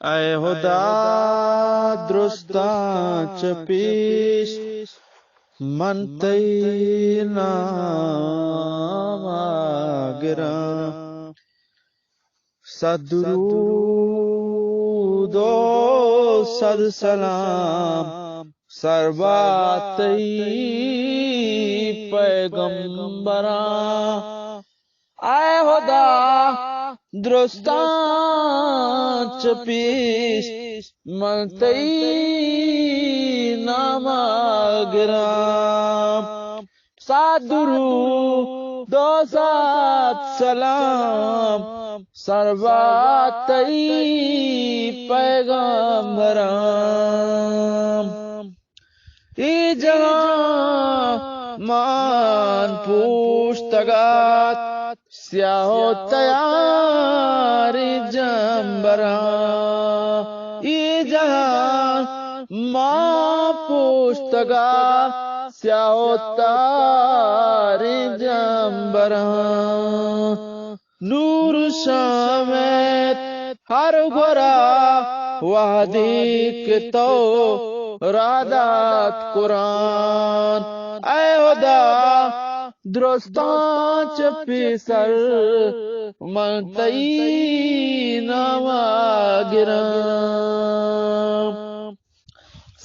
اے ہدا، درستاں چہ پیش من تئی نام ءَ گراں۔ صد درود و صد سلام سربا تئی پیغمبراں۔ اے ہدا، درستاں چہ پیش من تئی نام ءَ گراں۔ صد درود و صد سلام سربا تئی پیغمبراں۔ اے جہان مان پوشتگ ات سیاہ و تیاریں جمبراں۔ اے جہان مان پوشتگ ات سیاہ و تیاریں جمبراں۔ نور شام ات ہر گورا وہدے کہ تو را دات قرآن۔ اے ہدا، درستاں چہ پیسر من تئی نام ءَ گراں۔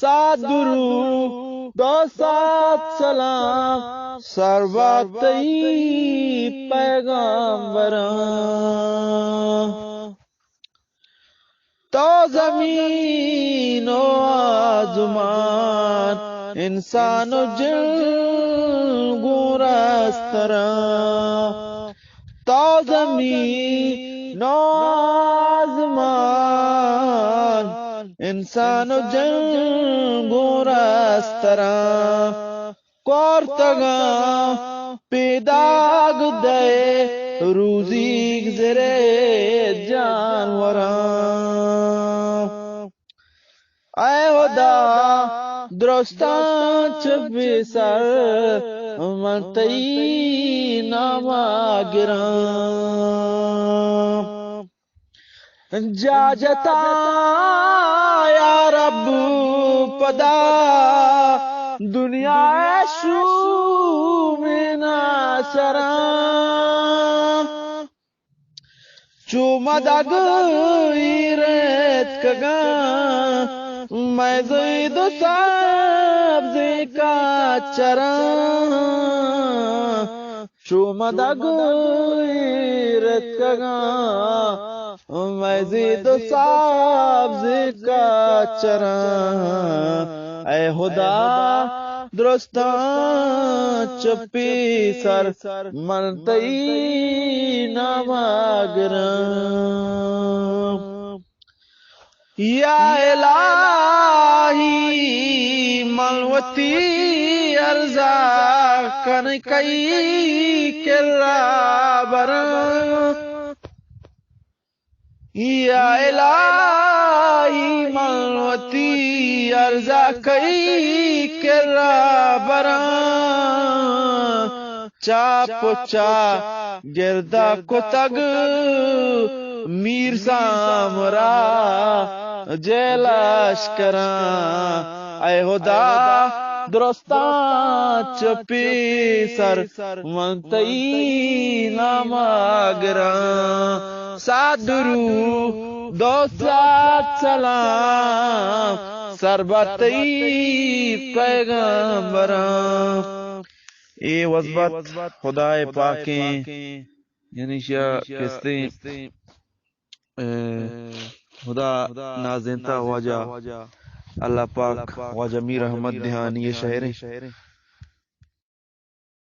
صد درود و صد سلام سربا تئی پیغمبراں۔ تو زمین و آزمان، انسان و جن گوں رستراں۔ تو زمین و آزمان، انسان و جن گوں رستراں۔ کورتگاں پیداگ دئے روزیگ زرے جانوراں۔ اے ہدا، درستاں چہ پیسر من تئی نام ءَ گراں۔ جا جتا یا رب پدا دنیا ءِ شومیں ناشراں۔ چو مدگ ایر اتکگاں مئے زید و سبزیں کاچراں۔ چو مدگ ایر اتکگاں مئے زید و سبزیں کاچراں۔ اے ہدا، درستاں چہ پیسر من تئی نام ءَ گراں۔ یا الٰہی، من وتی عرض ءَ کن کئی کرا براں۔ یا الٰہی، من وتی عرض ءَ کئی کرا براں۔ چاپ و چاگرد ءَ کتگ میر سامرا جئے لشکراں۔ اے ہدا، درستاں چہ پیسر من تئی نام ءَ گراں۔ صد درود و صد سلام سربا تئی پیغمبراں۔ اے وزبت خدائے پاکیں، یعنی شیا کستیں، اے، خدا نازینتا واجہ اللہ پاک، واجہ میر احمد دیہانی ءِ شعریں۔